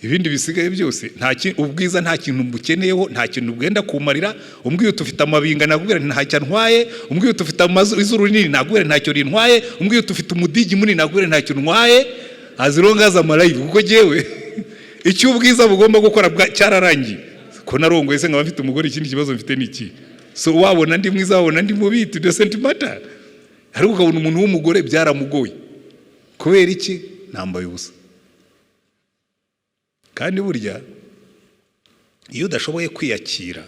Ibindi bisigaye byose, nta ubwiza nta kintu mbukeneyeho, nta kintu bwenda kumarira. Umbwiye uti ufite amabinga, nakubwira nti ntacyo ntwaye. Umbwiye uti ufite izuru rinini, nakubwira ntacyo rintwaye. Umbwiye uti ufite umudigi munini, nakubwira ntacyo ntwaye, as long as I'm alive. Kuko jyewe icyo ubwiza bugomba gukora cyararangiye. Ko narongoye se, nkaba mfite umugore, ikindi kibazo mfite ni iki? So wabona ndi mwiza, wabona ndi mubi, it doesn't matter. Ariko ukabona umuntu w'umugore byaramugoye. Kubera iki? Nambaye ubusa. Kandi burya iyo udashoboye kwiyakira,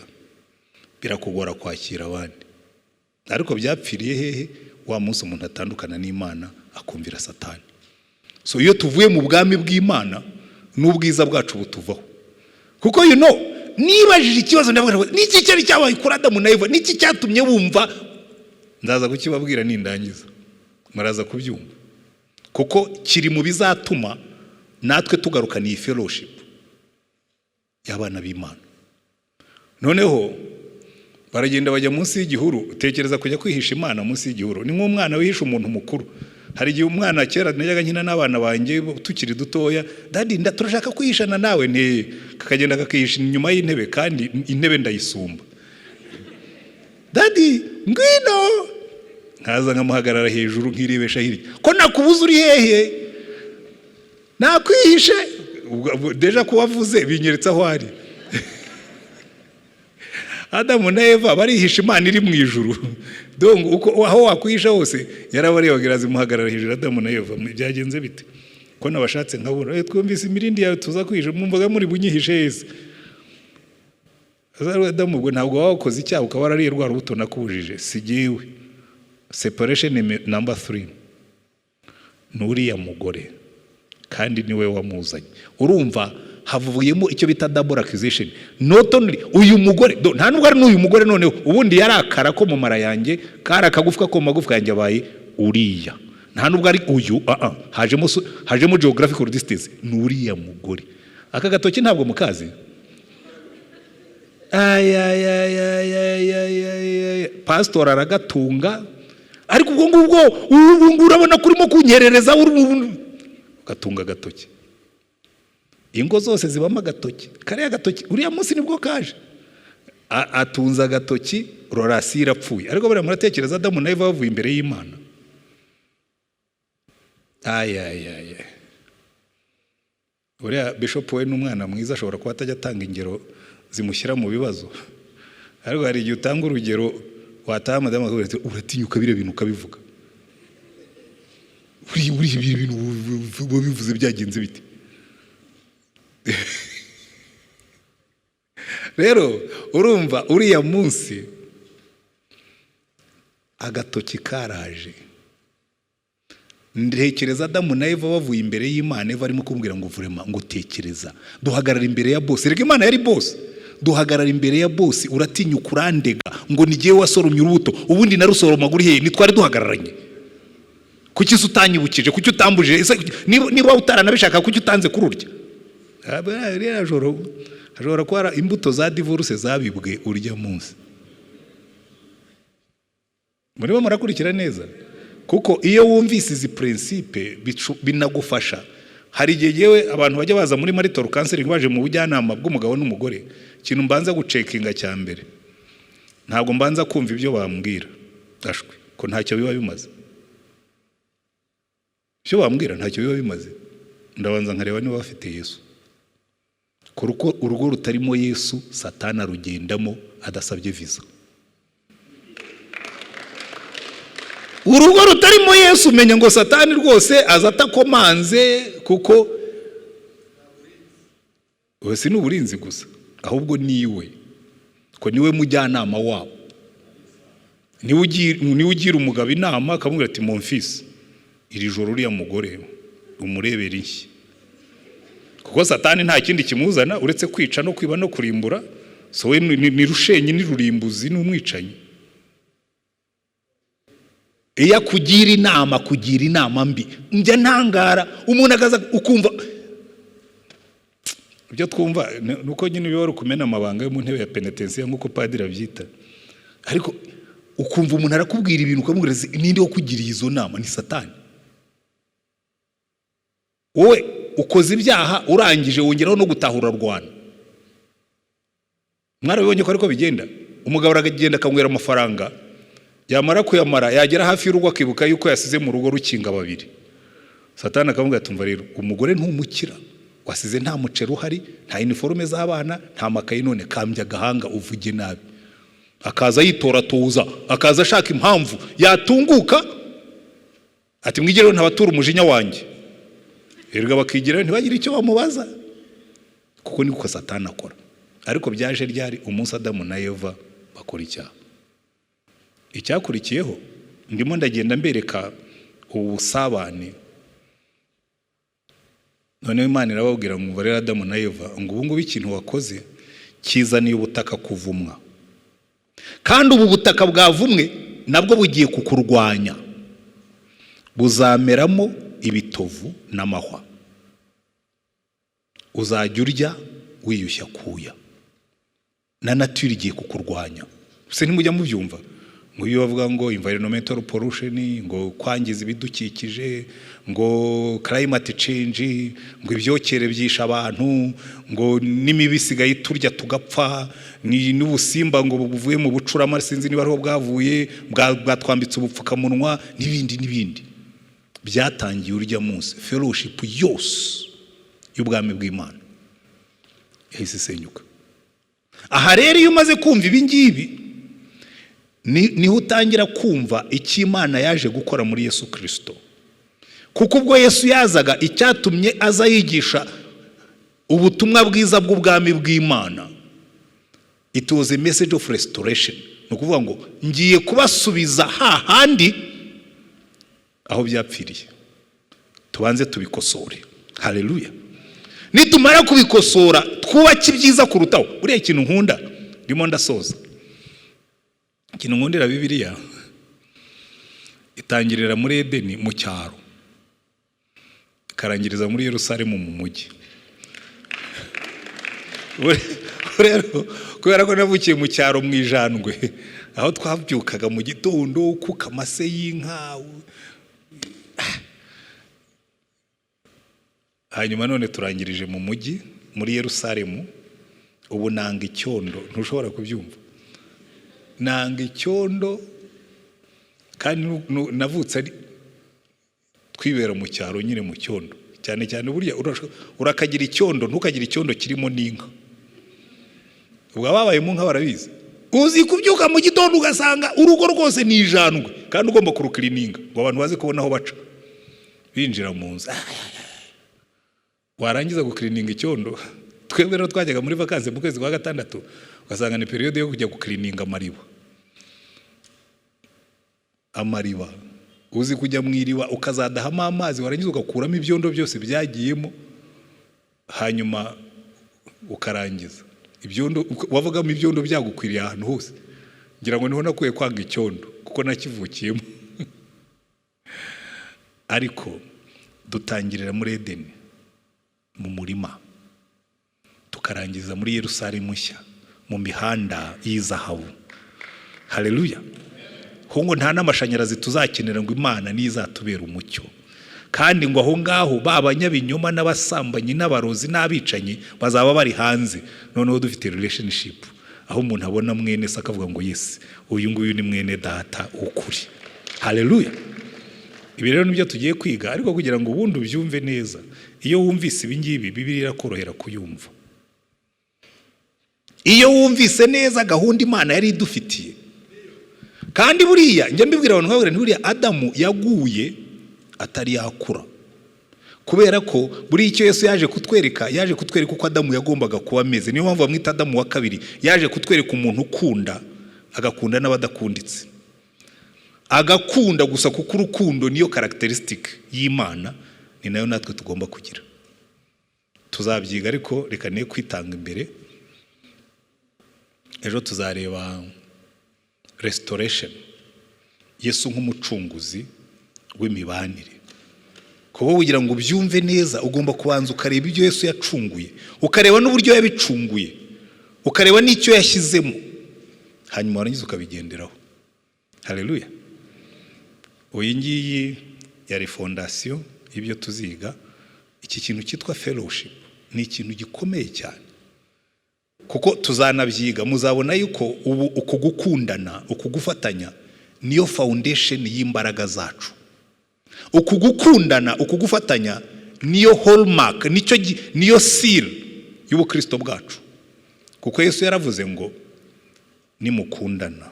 birakugora kwakira abandi. Ariko byapfiriye hehe? Wa munsi umuntu atandukana n'Imana, akumvira Satani. So iyo tuvuye mu bwami bw'Imana, n'ubwiza bwacu butuvaho. Kuko nibajije ikibazo, ndavuga ngo: niki cyari cyabaye kuri Adamu na Eva? Niki cyatumye bumva? Ndaza kukibabwira nindangiza, muraza kubyumva, kuko kiri mu bizatuma natwe tugarukana iyi fellowship y'abana b'Imana. Noneho baragenda bajya munsi y'igihuru. Utekereza kujya kwihisha Imana munsi y'igihuru, ni nk'umwana wihisha umuntu mukuru. Hari igihe umwana, kera najyaga nkina n'abana banjye tukiri dutoya: "Daddy, turashaka kwihishana nawe." Nti kakagenda kakihisha inyuma y'intebe, kandi intebe ndayisumba. "Daddy, ngwino." Nkaza nkamuhagarara hejuru, nkirebesha hirya: "Ko nakubuze, uri hehe? Nakwihishe." Déjà ko wavuze binyeretse aho ari. Adamu na Eva barihisha Imana iri mu ijuru. Donc uko aho wakwihisha hose yarabarebaga, irazimuhagarara hejuru. Adamu na Eva, byagenze bite ko nabashatse nkabura? Twumvise imirindi yawe tuza kwihisha, mwumvaga muri bunyihishe heza?" Adamu, ubwo ntabwo waba wakoze icyaha, ukaba warariye rwa rubuto nakubujije? Si jyewe. Separation number 3 ni uriya mugore, kandi niwe wamuzanye. Urumva havuyemo icyo bita double accusation. Not only uyu mugore, nta nubwo ari n'uyu mugore noneho, ubundi yarakara ko mu mara yanjye, kari akagufwa ko mu magufwa yanjye, abaye uriya. Nta nubwo ari uyu, hajemo geographical distance, ni uriya mugore. Aka gatoki ntabwo mukazi. Ayayayayayayaya, pasitori aragatunga. Ariko ubwo ngubwo ubu ngubu urabona ko urimo kunyerereza, ugatunga agatoki. Ingo zose zibamo agatoki. Kariya gatoki uriya munsi nibwo kaje. Atunze agatoki, relation irapfuye. Ariko buriya muratekereza Adamu na Eva bavuye imbere y'Imana? Ayayaya, uriya bishop we ni umwana mwiza, ashobora kuba atajya atanga ingero zimushyira mu bibazo. Ariko hari igihe utanga urugero, wataha madamu akakubwira ati: "Uratinyuka biriya bintu ukabivuga? Buriya biriya bintu wabivuze byagenze bite?" Rero urumva uriya munsi agatoki karaje. Ntekereza Adamu na Eva bavuye imbere y'Imana, Eva arimo kumbwira ngo: "Vraiment," ngo, "tekereza duhagarara imbere ya boss." Reka, Imana yari boss. "Duhagarara imbere ya boss, uratinyuka urandega ngo ni jyewe wasoromye urubuto. Ubundi narusoromaga uri hehe? Ntitwari duhagararanye? Kuki se utanyibukije? Kuki utambujije? Ese niba utaranabishaka, kuki utanze kururya?" Ririya joro Hashobora kuba hari imbuto za divorce zabibwe urya munsi. Murimo murakurikira neza? Kuko iyo wumvise izi principe binagufasha. Hari igihe yewe abantu bajya baza muri marital counseling, baje mu bujyanama bw'umugabo n'umugore, ikintu mbanza gucheckinga cya mbere, ntabwo mbanza kumva ibyo bambwira, ashwi ko ntacyo biba bimaze. Ibyo bambwira ntacyo biba bimaze. Ndabanza nkareba niba bafite Yesu. Kuko urugo rutarimo Yesu, Satani arugendamo adasabye visa. Urugo rutarimo Yesu, umenya ngo Satani rwose aza atakomanze, kuko si n'uburinzi gusa, ahubwo niwe ko niwe mujyanama wabo, niwe ugira umugabo inama, akamubwira ati: "Mon fils, iri joro uriya mugore umurebera inshyi." Kuko Satani nta kindi kimuzana uretse kwica no kwiba no kurimbura. So we ni rushenyi, ni rurimbuzi, ni umwicanyi. Iyo akugira inama, kugira inama mbi. Njya ntangara, umuntu akaza ukumva ibyo twumva ni uko nyine biba ari ukumena amabanga yo mu ntebe ya penetensiya, nk'uko padiri abyita. Ariko ukumva umuntu arakubwira ibintu, ukamubwira: "Ninde wakugiriye izo nama?" Ni Satani. Wowe ukoze ibyaha, urangije wongeraho no gutahura rwana. Mwarabibonye ko ariko bigenda. Umugabo aragenda akanywera amafaranga, yamara kuyamara, yagera hafi y'urugo akibuka yuko yasize mu rugo rukinga babiri. Satani akamubwira ati: "Umva rero, umugore ntumukira, wasize nta muceri uhari, nta uniforme z'abana, nta makayi, none kambya agahanga uvuge nabi." Akaza yitoratoza, akaza ashaka impamvu yatunguka, ati: "Mwigireho, ntabatura umujinya wanjye." Erega bakigirayo ntibagire icyo bamubaza, kuko niko Satani akora. Ariko byaje ryari? Umunsi Adamu na Eva bakora icyaha. Icyakurikiyeho, ndimo ndagenda mbereka ubu busabane. Noneho Imana irababwira ngo: "Rero Adamu na Eva, ngo ubu ngubu ikintu wakoze kizaniye ubutaka kuvumwa, kandi ubu butaka bwavumwe nabwo bugiye kukurwanya, buzameramo ibitovu n'amahwa, uzajya urya wiyushya kuya, na nature igiye kukurwanya." Se ntimujya mubyumva ngo iyo bavuga ngo environmental pollution, ngo kwangiza ibidukikije, ngo climate change, ngo ibyokere byisha abantu, ngo n'imibi isigaye turya tugapfa, n'ubusimba ngo buvuye mu bucurama, sinzi niba ariho bwavuye, bwatwambitse ubupfukamunwa, n'ibindi n'ibindi? Byatangiye urya munsi. Fellowship yose y'ubwami bw'Imana yahise isenyuka. Aha rero, iyo umaze kumva ibi ngibi, niho utangira kumva icyo Imana yaje gukora muri Yesu Kirisito. Kuko ubwo Yesu yazaga, icyatumye aza yigisha ubutumwa bwiza bw'ubwami bw'Imana, it was a message of restoration. Ni ukuvuga ngo ngiye kubasubiza hahandi aho byapfiriye, tubanze tubikosore. Haleluya! Nitumara kubikosora, twubake ibyiza kurutaho. Buriya ikintu nkunda, ndimo ndasoza, ikintu nkundira Bibiliya, itangirira muri Edeni mu cyaro, ikarangiriza muri Yerusalemu mu mujyi. Rero kubera ko navukiye mu cyaro mu Ijandwe, aho twabyukaga mu gitondo kuka amase y'inka, hanyuma none turangirije mu mujyi muri Yerusalemu. Ubu nanga icyondo, ntushobora kubyumva. Nanga icyondo, kandi navutse ari twibera mu cyaro nyine mu cyondo cyane cyane. Burya urakagira icyondo, ntukagire icyondo kirimo n'inka. Ubwo ababaye mu nka barabizi. Uzi kubyuka mu gitondo ugasanga urugo rwose ni ijandwe, kandi ugomba kurucleaninga ngo abantu baze kubona aho baca binjira mu nzu. Warangiza gucleaninga icyondo. Twebwe rero twajyaga muri vacances mu kwezi kwa gatandatu, ugasanga ni période yo kujya gucleaninga amariba. Amariba, uzi kujya mu iriba ukazadahamo amazi, warangiza ugakuramo ibyondo byose byagiyemo, hanyuma ukarangiza ibyondo, wavugamo ibyondo byagukwiriye ahantu hose. Ngira ngo niho nakuye kwanga icyondo, kuko nakivukiyemo. Ariko dutangirira muri Edeni mu murima, tukarangiriza muri Yerusalemu mu mujyi. Tukarangiza muri Yerusalemu nshya, mu mihanda y'izahabu. Haleluya! Ho ngo nta n'amashanyarazi tuzakenera, ngo Imana niyo izatubera umucyo. Kandi ngo aho ngaho ba banyabinyoma n'abasambanyi n'abarozi n'abicanyi bazaba bari hanze. Noneho dufite relationship aho umuntu abona mwene se akavuga ngo: "Yes, uyu nguyu ni mwene data ukuri." Haleluya! Ibi rero nibyo tugiye kwiga, ariko kugira ngo ubundi ubyumve neza, iyo wumvise ibi ngibi, Bibiliya irakorohera kuyumva. Iyo wumvise neza gahunda Imana yari idufitiye. Kandi buriya njya mbibwira abantu, nkababwira nti: "Buriya Adamu yaguye atari yakura," kubera ko buriya icyo Yesu yaje kutwereka, yaje kutwereka uko Adamu yagombaga kuba ameze. Niyo mpamvu bamwita Adamu wa kabiri. Yaje kutwereka umuntu ukunda, agakunda n'abadakunditse, agakunda gusa, kuko urukundo niyo caractéristique y'Imana, ni nayo natwe tugomba kugira. Tuzabyiga, ariko reka ne kwitanga imbere. Ejo tuzareba restoration, Yesu nk'umucunguzi w'imibanire. Kuba kugira ngo ubyumve neza, ugomba kubanza ukareba ibyo Yesu yacunguye, ukareba n'uburyo yabicunguye, ukareba n'icyo yashyizemo, hanyuma warangiza ukabigenderaho. Haleluya! Iyi ngiyi yari fondation y'ibyo tuziga. Iki kintu cyitwa fellowship ni ikintu gikomeye cyane, kuko tuzanabyiga, muzabona yuko ubu uku gukundana, uku gufatanya, niyo foundation y'imbaraga zacu. Uku gukundana, uku gufatanya niyo hallmark, nicyo niyo seal y'ubukristo bwacu, kuko Yesu yaravuze ngo: "Nimukundana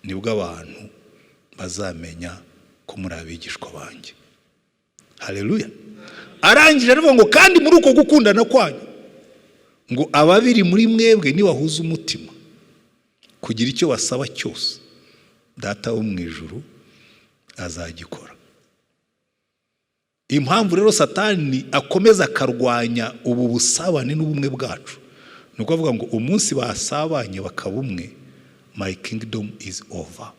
nibwo abantu bazamenya ko muri abigishwa banjye." Haleluya! Arangije aravuga ngo: "Kandi muri uko gukundana kwanyu, ngo ababiri muri mwebwe nibahuza umutima kugira icyo basaba cyose, Data wo mu ijuru azagikora." Impamvu rero Satani akomeza akarwanya ubu busabane n'ubumwe bwacu ni ukuvuga ngo umunsi basabanye bakaba umwe, my kingdom is over,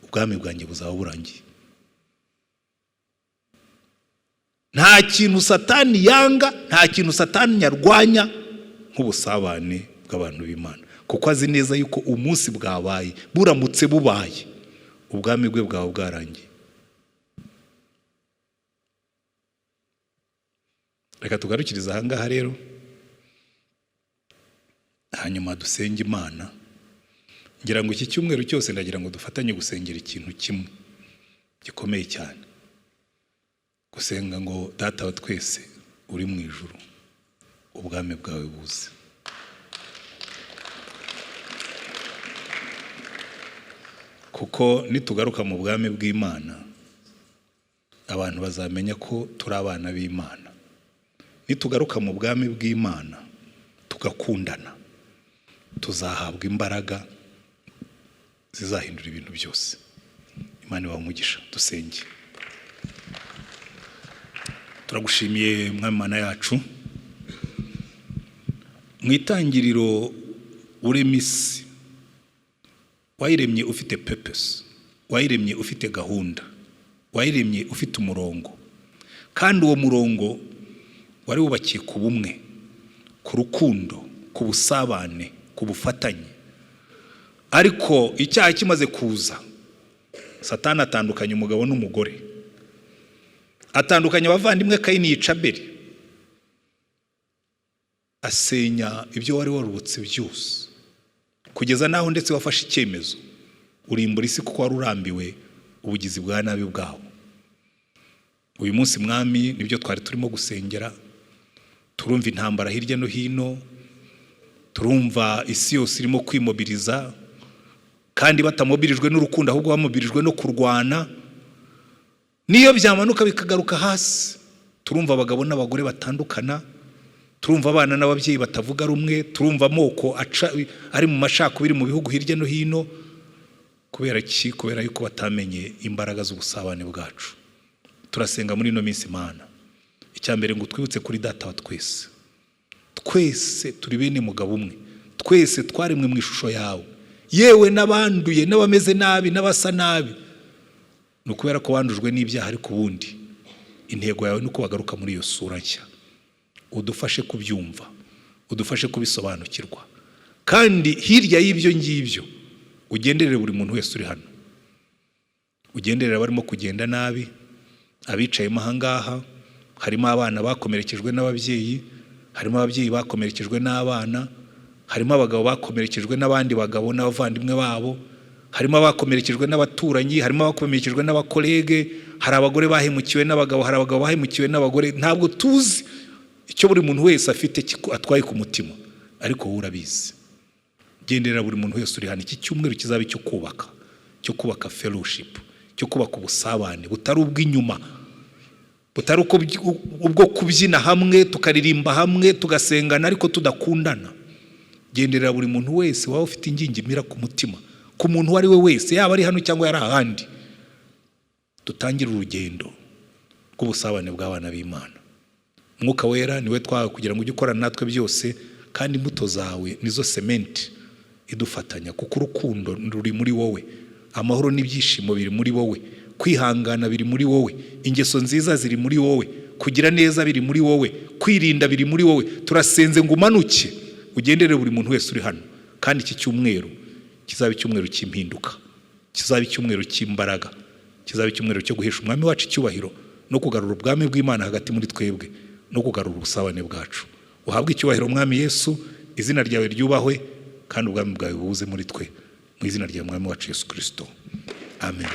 ubwami bwanjye buzaba burangiye. Nta kintu Satani yanga, nta kintu Satani yarwanya nk'ubusabane bw'abantu b'Imana, kuko azi neza yuko umunsi bwabaye, buramutse bubaye, ubwami bwe bwaba bwarangiye. Reka tugarukirize ahangaha rero, hanyuma dusenge Imana. Ngira ngo iki cyumweru cyose, ndagira ngo dufatanye gusengera ikintu kimwe gikomeye cyane: gusenga ngo: "Data wa twese uri mu ijuru, ubwami bwawe buze." Kuko nitugaruka mu bwami bw'Imana, abantu bazamenya ko turi abana b'Imana. Nitugaruka mu bwami bw'Imana tugakundana, tuzahabwa imbaraga zizahindura ibintu byose. Imana ibahe umugisha. Dusenge. Turagushimiye, Mwami Mana yacu. Mu itangiriro urema isi, wayiremye ufite purpose, wayiremye ufite gahunda, wayiremye ufite umurongo, kandi uwo murongo wari wubakiye ku bumwe, ku rukundo, ku busabane, ku bufatanye. Ariko icyaha kimaze kuza, Satani atandukanya umugabo n'umugore, atandukanya abavandimwe. Kayini yica Abeli, asenya ibyo wari warubatse byose, kugeza n'aho ndetse wafashe icyemezo urimbura isi, kuko wari urambiwe ubugizi bwa nabi bwabo. Uyu munsi, Mwami, nibyo twari turimo gusengera. Turumva intambara hirya no hino, turumva isi yose irimo kwimobiriza, kandi batamobirijwe n'urukundo, ahubwo bamobirijwe no kurwana. Niyo byamanuka bikagaruka hasi, turumva abagabo n'abagore batandukana, turumva abana n'ababyeyi batavuga rumwe, turumva amoko ari mu macakubiri mu bihugu hirya no hino. Kubera ki? Kubera yuko batamenye imbaraga z'ubusabane bwacu. Turasenga muri ino minsi, Imana, icya mbere ngo twibutse kuri Data wa twese. Twese turi bene mugabo umwe, twese twaremwe mu ishusho yawe. Yewe n'abanduye, n'abameze nabi, n'abasa nabi, ni ukubera ko bandujwe n'ibyaha, ariko ubundi intego yawe ni uko bagaruka muri iyo sura nshya. Udufashe kubyumva. Udufashe kubisobanukirwa. Kandi hirya y'ibyo ngibyo, ugenderere buri muntu wese uri hano, ugenderere abarimo kugenda nabi, abicayemo ahangaha. Harimo abana bakomerekejwe n'ababyeyi, harimo ababyeyi bakomerekejwe n'abana, harimo abagabo bakomerekejwe n'abandi bagabo n'abavandimwe babo, harimo abakomerekejwe n'abaturanyi, harimo abakomerekejwe n'abacollègue, hari abagore bahemukiwe n'abagabo, hari abagabo bahemukiwe n'abagore. Ntabwo tuzi icyo buri muntu wese afite atwaye ku mutima, ariko wowe urabizi. Genderera buri muntu wese uri hano. Iki cyumweru kizaba icyo kubaka, cyo kubaka fellowship, cyo kubaka ubusabane butari ubw'inyuma, butari ubwo kubyina hamwe, tukaririmba hamwe, tugasengana, ariko tudakundana. Genderera buri muntu wese waba ufite ingingimira ku mutima, ku muntu uwo ari we wese, yaba ari hano cyangwa yari ahandi. Dutangire urugendo rw'ubusabane bw'abana b'Imana. Mwuka Wera niwe twahawe kugira ngo ujye ukorana natwe byose, kandi imbuto zawe nizo sementi idufatanya, kuko urukundo ruri muri wowe, amahoro n'ibyishimo biri muri wowe, kwihangana biri muri wowe, ingeso nziza ziri muri wowe, kugira neza biri muri wowe, kwirinda biri muri wowe. Turasenze ngo umanuke, ugendere buri muntu wese uri hano, kandi iki cyumweru kizaba icyumweru cy'impinduka, kizaba icyumweru cy'imbaraga, kizaba icyumweru cyo guhesha Umwami wacu icyubahiro no kugarura ubwami bw'Imana hagati muri twebwe no kugarura ubusabane bwacu. Uhabwe icyubahiro, Umwami Yesu. Izina ryawe ryubahwe kandi ubwami bwawe buze muri twe, mu izina rya Mwami wacu Yesu Kirisito, amen.